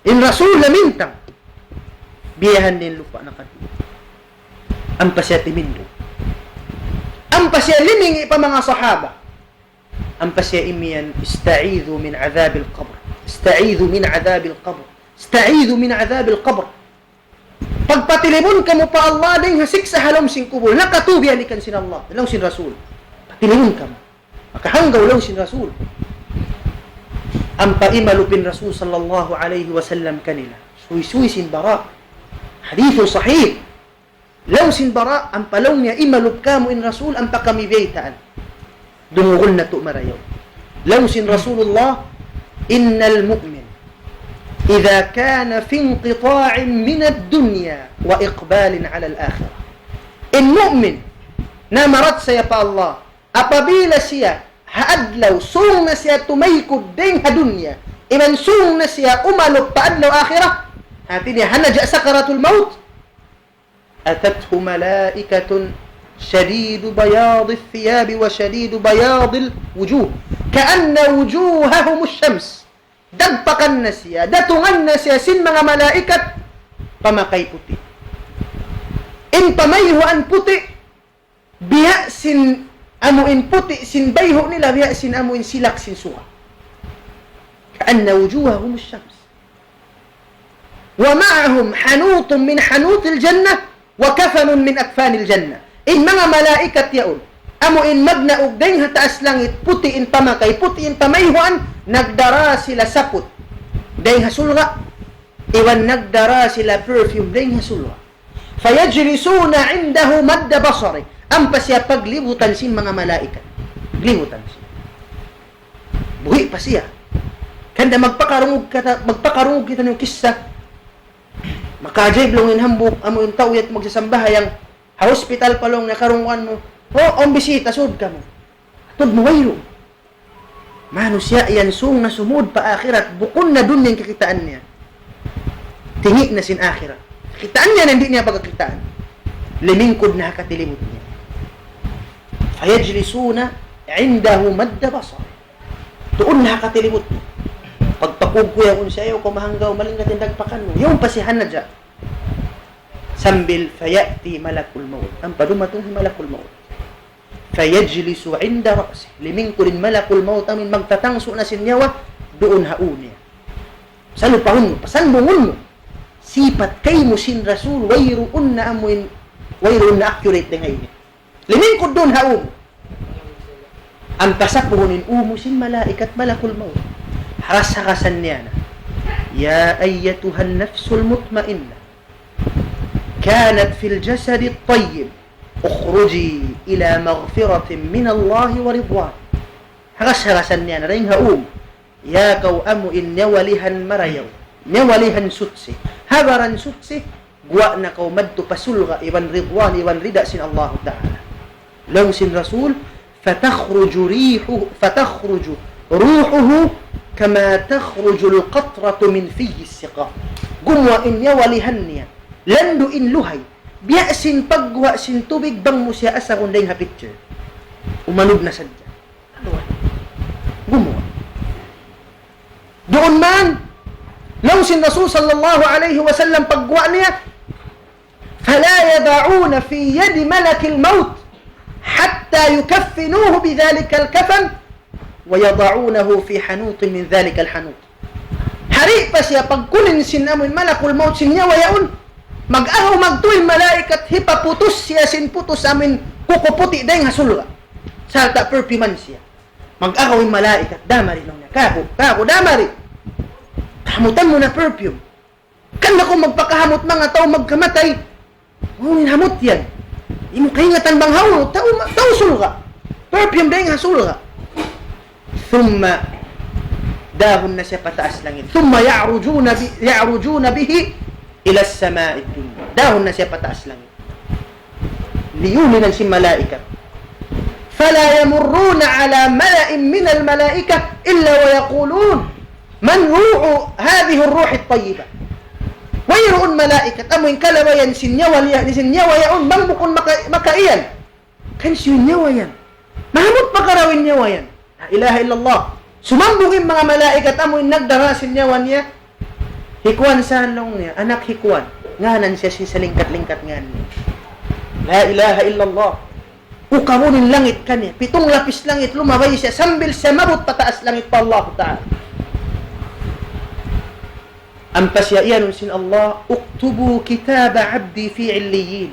In Rasul namintang. Biyahan in lupa' na katu'. Ampa siya timindug. Ampa siya limingi' pa manga sahaba. Ampa siya imiyan, "استعيذوا من عذاب القبر. استعيذوا من عذاب القبر. استعيذوا من عذاب القبر." Pagpatilibun kamu pa Allah dayn ha siksa' ha lawm sin kubul. Nakatub yan iban sin Allah. Laung sin Rasul. Patilibun kamu. Makahanggaw laung sin Rasul. Ampa imalup in Rasul sallallahu alayhi wasallam kanila. Suysuy sin Bara'. Hadith sahih. Laung sin Bara', ampa laung niya imalup kamu in Rasul, ampa kami biyaytaan. Dungugun natu' marayaw. Laung sin Rasulullah, إن المؤمن إذا كان في انقطاع من الدنيا وإقبال على الآخرة. In mu'min, namarachaya pa Allah, apabila siya, ha adlaw, sung na siya tumaykud dayn ha dunya, iban sung na siya umalup pa adlaw akhirat, hati niya, ha naja' sakaratul maut, أتته ملائكة شديد بياض الثياب وشديد بياض الوجوه كأن وجوههم الشمس. Dagpakan na siya, datungan na siya sin manga malaikat, pamakay puti'. In pamayhuan puti', biya' sin amu in puti' sin bayhu' nila, biya' sin amu in silak sin suga. كأن وجوههم الشمس. ومعهم حنوط من حنوط الجنة وكفن من أكفان الجنة. In manga malaikat yaun, amu in magnaug dayn ha taas langit, puti' in pamakay, puti' in pamayhuan, nagdara sila saput dayn ha surga', iban nagdara sila perfume dayn ha surga'. فيجلسون عنده مد بصره. Ampa siya paglibutan sin manga malaikat. Paglibutan siya. Buhi' pa siya. Hangkan da magpakarungug kita, magpakarungug kita niyu kissa. Makaajaib laung in hambuuk, amu in tau yadtu magsasambahayang, ha hospital pa laung niya karungugan mu. O, awn bisita, sud kamu. Atud mu wayruun. Manusiya' yan sung na sumud pa akhirat, bukun na dunya in kakitaan niya. Tingi' na sin akhirat. Kakitaan niya na di' niya pagkakitaan. Limingkud na ha katilibut niya. فيجلسون عنده مد بصره. Tuud na ha katilibut niya. Pagpakug ku yan, unsa yaw kaw mahanggaw, malingat in dagpakan mu. Yaun pa siya ha naja'. Sambil فيأتي ملك الموت. Ampa dumatung hi malakul maut. فيجلس عند رأسه. Limingkud in malakul maut amu in magtatangsu' na sin nyawa, duun ha ū niya. Salupahun mu, pasandungun mu. Sipat kaymu sin Rasul, wayruun na amu in, wayruun na accurate dayn ha ini. Limingkud duun ha ū mu. Ampa sapuhun in ū mu sin malaikat malakul maut. Haras-harasan niya na. يا أيتها النفس المطمئنة كانت في الجسد الطيب اخرجي إلى مغفرة من الله ورضوان. Haras-harasan niya na dayn ha ū mu. Ya kaw amu in nyawa lihan marayaw, nyawa lihan suchi, ha baran suchi, guwa' na kaw madtu pa surga' iban ridwan, iban rida sin Allahu Ta'ala. Laung sin Rasul, فتخرج ريحه، فتخرج روحه كما تخرج القطرة من في السقاء. Gumuwa' in nyawa lihan niya, landu' in luhay, biya' sin pagguwa' sin tubig bang mu siya asagun dayn ha pitcher. Umanub na sadja. Gumuwa'. Duun man, laung sin Rasul sallallahu alayhi wasallam pagguwa' niya, فلا يضعون في يد ملك الموت حتى يكفنوه بذلك الكفن ويضعونه في حنوط من ذلك الحنوط. Hari pa siya pagkunin sin amuin malakul maut sin nyawa yaun, mag-agaw magtuy malaikat hipaputus siya sin putus amuin kuku puti' dayn ha surga'. Sarta' perfumean siya. Mag-agaw in malaikat, damari laung niya. Kāku', kāku', damari. Hamutan mu na perfume. Kan aku magpakahamut manga tau magkamatay. Oh, in hamut yan. Di' mu kaingatan bang hawnu, tau, tau surga'. Perfume dayn ha surga'. ثم, dahun na siya pataas langit. ثم يعرجون ب-, يعرجون به إلى السماء الدنيا. Dahun na siya pataas langit. Liyulinan sin malaikat. فلا يمرون على ملأ من الملائكة إلا ويقولون: من روح هذه الروح الطيبة؟ Wayruun malaikat amu in kalabayan sin nyawa niya, sin nyawa yaun bang bukun maka-, makaiyan. Kan siyu in nyawa yan. Mahamut pa karaw in nyawa yan. La ilaha illallah. Sumambung in manga malaikat amu in nagdara sin nyawa niya. Hi kuwan sa laung niya, anak hi kuwan. Ngānan siya sin salingkat-lingkat ngān niya. La ilaha illallah. Ukabun in langit kaniya. Pitung lapis langit lumabay siya sambil siya maabut pa taas langit pa Allah Ta'ala. Ampa siya iyanun sin Allah, اكتبوا كتاب عبدي في عليين.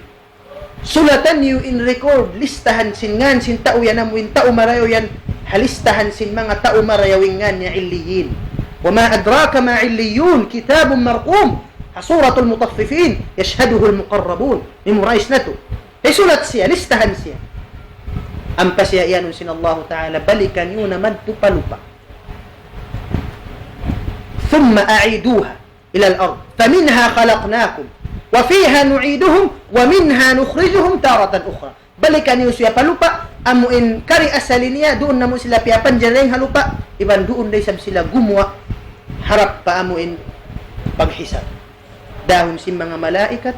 Sulatan niyu in record, listahan sin ngān sin tau yan, amu in tau marayaw yan, ha listahan sin manga tau marayaw in ngān niya Illiyin. وما أدراك ما عليون، كتاب مرقوم. Ha Suratul Mutaffifin, يشهده المقربون. Memorize natu'. Isulat siya, listahan siya. Ampa siya iyanun sin Allahu Ta'ala, balikan niyu na madtu pa lupa'. ثم أعيدوها إلى الأرض فمنها خلقناكم وفيها نعيدهم ومنها نخرجهم تارة أخرى. Balikan niyu siya pa lupa', amu in kari asali niya, duun namu' sila piyapanjari dayn ha lupa', iban duun da isab sila gumuwa' harap pa amu in paghisab. Dahun sin manga malaikat,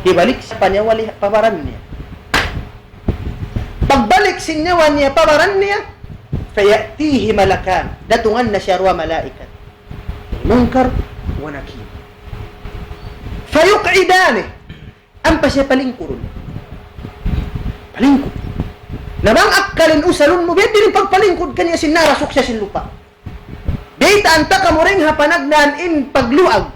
hibalik sa pa niya wali' pa baran niya. Pagbalik sin nyawa niya pa baran niya, فيأتيه ملكان, datungan na siya duwa malaikat, Munkar wa Nakir. فيقعدانه, ampa siya palingkurun. Palingkud. Na bang akkalin usalun mu, biya' diin in pagpalingkud kaniya sin narasuk siya sin lupa'. Baytaan ta kamu dayn ha panagnaan in pagluag,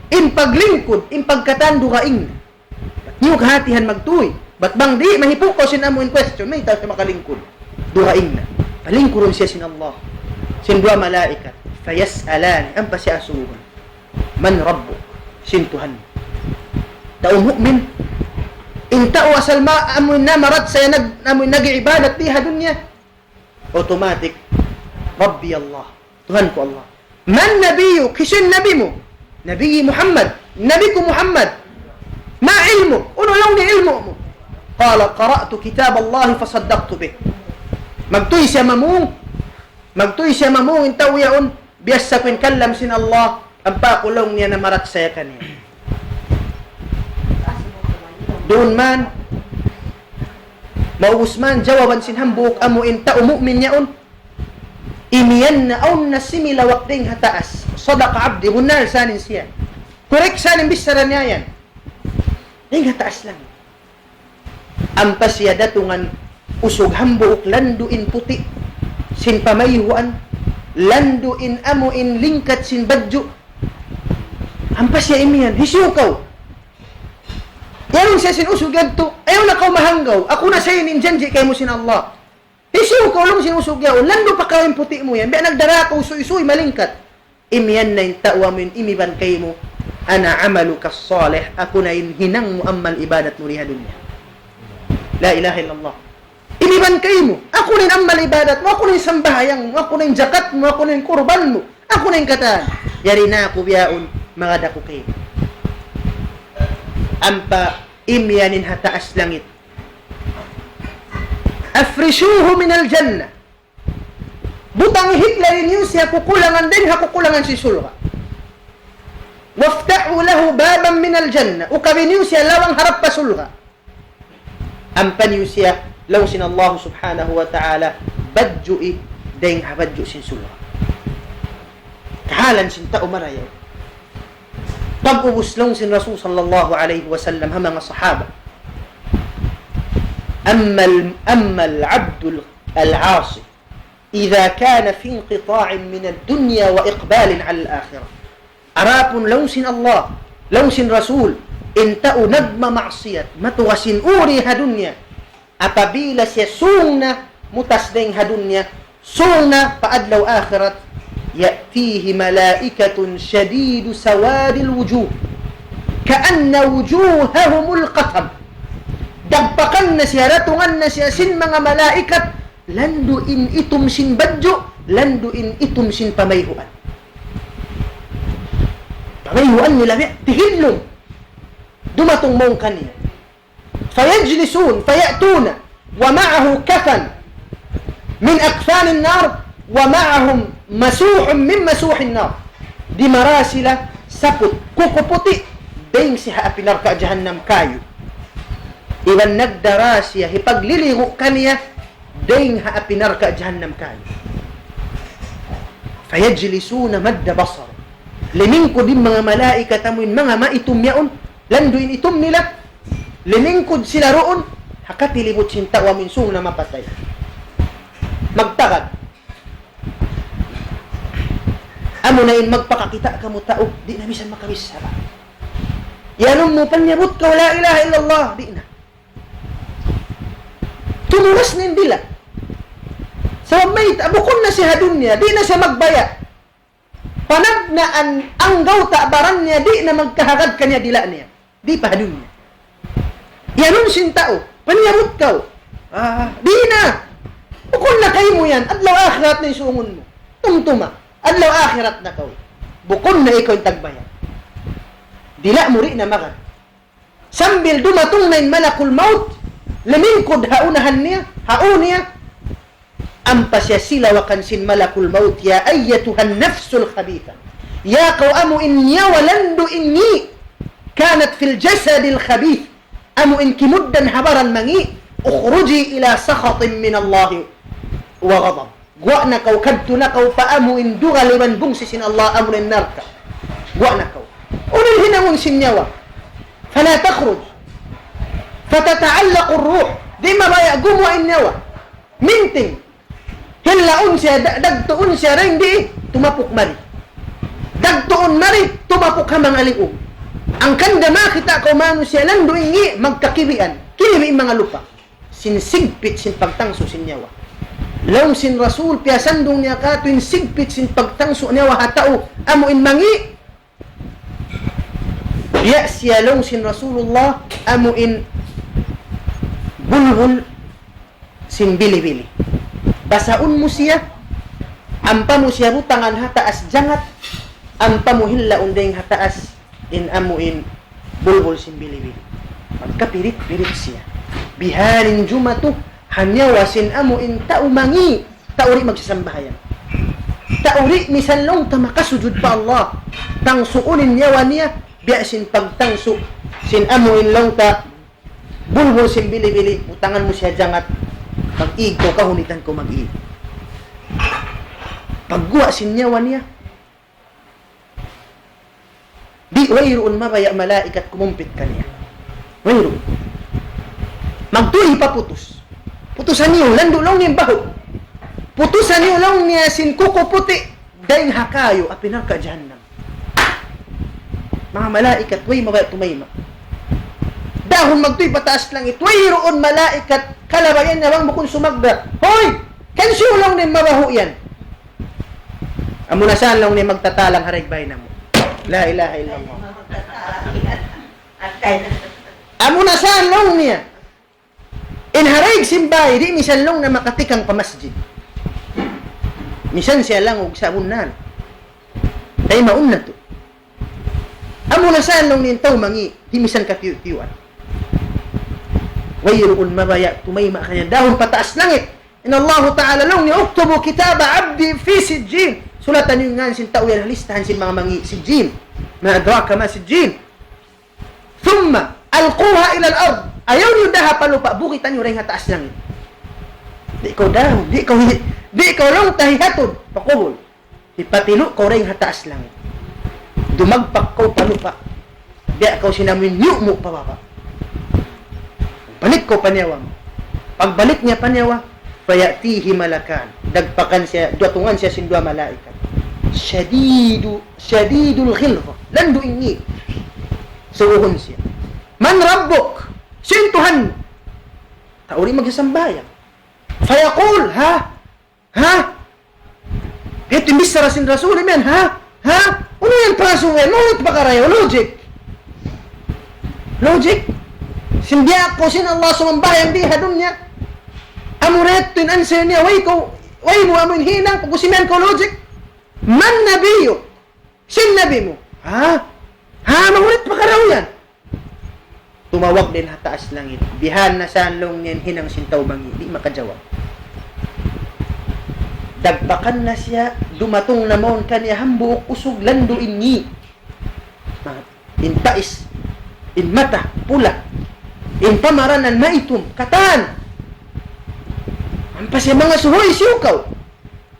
in paglingkud, in pagkatan dugaing na. Bat niyu kahatihan magtuy. Bat bang di', mahipu' kaw sin amu in question, mayta' siya makalingkud dugaing na. Palingkurun siya sin Allah, sin duwa malaikat. فيسألان, ampa siya asubuhun. من ربك؟ Sin Tuhan mu. Tau mu'min, in tau asal ma-, amu in namarachaya nag-, amu in nag-iibadat di ha dunya, automatic, ربي الله. Tuhan ku Allah. من نبيك؟ Hisiyu in nabi mu? Nabi Muhammad. Nabi ku Muhammad. ما علمك؟ Unu laung niya ilmu' mu? قال: قرأت كتاب الله فصدقت به. Magtuy siya mamung. Magtuy siya mamung in tau yaun. Biyassa ku in kalam sin Allah, ampa aku laung niya namarachaya kaniya. Duun man, maubus man, jawaban sin hambuuk amu in tau mu'min yaun. Imiyan na awn na similawak dayn ha taas. صدق عبدي, bunnal sa in siya. Correct sa in bichara niya yan. Dayn ha taas lang. Ampa siya datungan usug hambuuk landu' in puti' sin pamayhuan, landu' in amu in lingkat sin badju'. Ampa siya imiyan, hisiyu kaw? Iyanun siya sin usug yadtu, ayaw na kaw mahanggaw, aku na sa in janji' kaymu sin Allah. Hisiyu kaw laung sin usug yaun, landu' pa kaw in puti' mu yan, biya' nagdara kaw suysuy malingkat. Imiyan na in tau amu in imiban kaymu, أنا عملك الصالح, aku na in hinang mu amal ibadat mu di ha dunya. La ilaha illallah. Imiban kaymu, aku na in amal ibadat mu, aku na in sambahayang mu, aku na in jakat mu, aku na in kurban mu, aku na in katan. Yari na aku bihaun, magad aku kaymu. Ampa imiyan in ha taas langit. أفرشوه من الجنة. Butang hikla niyu siya kukulangan dayn ha kukulangan sin surga'. وافتحوا له بابا من الجنة. Ukabi niyu siya lawang harap pa surga'. Ampa niyu siya, laung sin Allah subhanahu wa ta'ala, badju'i dayn ha badju' sin surga'. Kahalan sin tau marayaw. Pag-ubus laung sin Rasul sallallahu alayhi wasallam ha manga sahaba. أما ال-، أما العبد العاصي إذا كان في انقطاع من الدنيا وإقبال على الآخرة. Adapun laung sin Allah, laung sin Rasul, in tau nagmamaksiyat, matuwa sin uri ha dunya, apabila siya sung na mutas dayn ha dunya, sung na pa adlaw akhirat, يأتيه ملائكة شديد سواد الوجوه كأن وجوههم القتم. Dagpakan na siya, datungan na siya sin manga malaikat, landu' in itum sin badju', landu' in itum sin pamayhuan. Pamayhuan nila, biya' tihidlum. Dumatung mawn kaniya. فيجلسون، فيأتون، ومعه كفن من أكفان النار ومعهم مسوح من مسوح النار. Dimara sila saput, kuku puti', dayng siya ha api narka' jahannam kayu. Iban nagdara siya, hipagliligu' kaniya, dayng ha api narka' jahannam kayu. فيجلسون مد بصره. Limingkud in manga malaikat amu in manga maitum yaun, landu' in itum nila, limingkud sila duun, ha katilibut sin tau amu in sūng na mapatay. Magtagad. Amu na in magpakakita' kamu tau, di' na misan makabissara. Iyanun mu panyabut kaw la ilaha illallah, di' na. Tumugas na in dila'. Sabab mayta', bukun na siya ha dunya, di' na siya magbaya'. Panagnaan anggawta' baran niya, di' na magkahagad kaniya dila' niya. Di' pa ha dunya. Iyanun sin tau, panyabut kaw. Ah, di' na. Bukun na kaymu yan. Adlaw akhirat na in sūngun mu. Tumtuma. Adlaw akhirat na kaw. Bukun na ikaw in tagbaya'. Dila' mu di' na magad. Sambil dumatung na in malakul maut, limingkud ha unahan niya, ha ū niya, ampa siya silawakan sin malakul maut, يا أيتها النفس الخبيثة. Ya kaw amu in nyawa landu' in ngi', كانت في الجسد الخبيث. Amu in kimugdan ha baran mangi', اخرجي إلى سخط من الله وغضب. Guwa' na kaw, kadtu na kaw pa amu in dugal iban bungsi sin Allah, amu in narka'. Guwa' na kaw. Unu in hinangun sin nyawa? فلا تخرج. فتتعلق الروح. Di' mabaya' gumuwa' in nyawa. Minting. Hillaun siya, da-, dagtuun siya, dayng di, tumapuk mari. Dagtuun mari, tumapuk ha manga liug. Hangkan da makakita' kaw manusiya' landu' in ngi', magkakibian. Kinibi in manga lupa'. Sin sigpit sin pagtangsu' sin nyawa. Laung sin Rasul, piyasandung niya katu' in sigpit sin pagtangsu' nyawa ha tau, amu in mangi'. Biya' siya laung sin Rasulullah, amu in bulbul sin bili-bili. Basaun mu siya, ampa mu siya butangan ha taas jangat, ampa mu hillaun dayng ha taas in amu in bulbul sin bili-bili. Magkapirit-pirit siya. Bihaini in jumatu ha nyawa sin amu in tau mangi', tau di' magsasambahayang. Tau di' misan laung ta makasujud pa Allah. Tangsuun in nyawa niya, biya' sin pagtangsu' sin amu in laung ta bulbul sin bili-bili, butangan mu siya jangat, pag-ig kaw, kahunitan kaw mag-ig. Pagguwa' sin nyawa niya, di' wayruun mabaya' malaikat kumumpit kaniya. Wayruun. Magtuy pa putus. Putusan niyu, landu' laung niya in bahu'. Putusan niyu laung niya sin kuku puti', dayng ha kayu, api narka' jahannam. Manga malaikat, way mabaya' tumayma'. Dahun magtuy pa taas langit, wayruun malaikat, kalabayan niya bang bukun sumagda'. Hoy! Kansiyu laung niya in mabahu' yan? Amu na saan laung niya magtatalang ha daig bāy namu'. La ilaha illallah. Amu na saan laung niya. In ha daig sin bāy, di' misan laung niya makatikang pa masjid. Misan siya langug sa bunnal. Taymaun natu'. Amu na saan laung niya in tau mangi', di' misan katiyu'-tiyuan. Wayruun mabaya' tumayma' kaniya dahun pa taas langit. In Allahu Ta'ala laung niya, اكتبوا كتاب عبدي في سجين. Sulatan niyu in ngan sin tau yan ha listahan sin manga mangi' Sijjin. ما أدراك ما سجين. ثم ألقوها إلى الأرض. Ayaw niyu daha pa lupa', bukitan niyu dayng ha taas langit. Di' kaw dahun, di' kaw hi-, di' kaw laung ta hihatud pa kubul. Hipatilu' kaw dayng ha taas langit. Dumagpak kaw pa lupa'. Biya' kaw sin amu in yumu' pa baba'. Balik kaw pa nyawa mu. Pagbalik niya pa nyawa, فيأتيه ملكان. Dagpakan siya, dutungan siya sin duwa malaikat. شديد، شديد الغلظة. Landu' in ngi'. Suguhun siya. من ربك؟ Sin Tuhan mu? Tau di' magsasambahayang. فيقول، ha? Ha? Hāti bichara sin Rasul, imiyan, ha? Ha? Unu yan, pasu yan? Unu yan, pakarayaw? Logic. Logic? Sin biya' kaw sin Allah sumambahayang di ha dunya. Amu ra yadtu in answer niya, way kaw, way mu amu in hinang, pag-usiman kaw logic. من نبيك؟ Sin nabi mu? Ha? Ha, mahulit pakaraw yan. Tumawag dayn ha taas langit. Bihan na sa laung niya in hinang sin tau mangi', di' makajawab. Dagpakan na siya, dumatung na mawn kaniya hambuuk usug landu' in ngi'. Ma-, in pais, in mata, pula, in pamaranan maitum, katan. Ampa siya mangasubu, hisiyu kaw?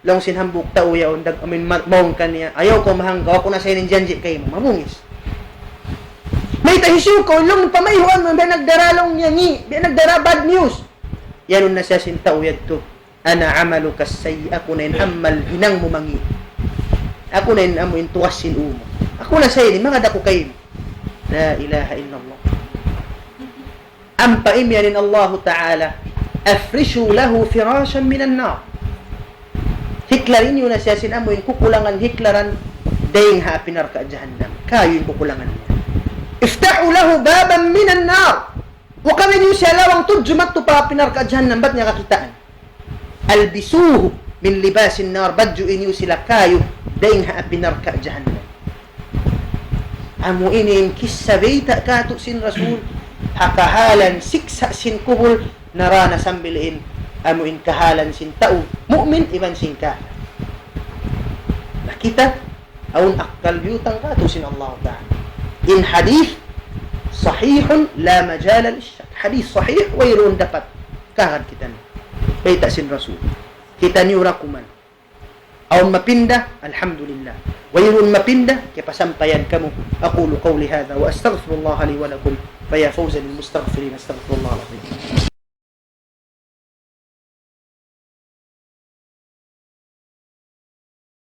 Laung sin hambuuk tau yaun, dag-, amin ma-, mawn kaniya, ayaw kaw mahanggaw, aku na sa ini in janji' kaymu, mabungis. Mayta' hisiyu kaw, laung pamayhuan mu, biya' nagdara laung niya ngi', biya' nagdara bad news. Iyanun na siya sin tau yadtu, أنا عملك السيء, aku na in amal hinang mu mangi'. Aku na in amu in tuwas sin ū mu. Aku na sa ini, mangad aku kaymu. La ilaha illallah. Ampa imiyan in Allahu Ta'ala, أفرشوا له فراشا من النار. Hiklaran niyu na siya sin amu in kukulangan hiklaran dayn ha api narka' jahannam. Kayu in kukulangan niya. افتحوا له بابا من النار. Ukawi niyu siya lawang tudju madtu pa api narka' jahannam, bat niya kakitaan. ألبسوه من لباس النار, badju'i niyu sila kayu dayn ha api narka' jahannam. Amu ini in kissa bayta' katu' sin Rasul, ha kahalan siksa' sin kubul, narana sambil in, amu in kahalan sin tau mu'min iban sin kafir. Na kita, awn akkal biyutang katu' sin Allah Ta'ala. In hadith sahihun la majala lishak. Hadith sahih, wayruun dapat kahagad kita niya. Bayta' sin Rasul. Kita niyu ra kuman. Awn mapinda, alhamdulillah. Wayruun mapinda, kiyapasampayan kamu. أقول قولي هذا وأستغفر الله لي ولكم. فيا فوزا للمستغفرين، أستغفر الله العظيم.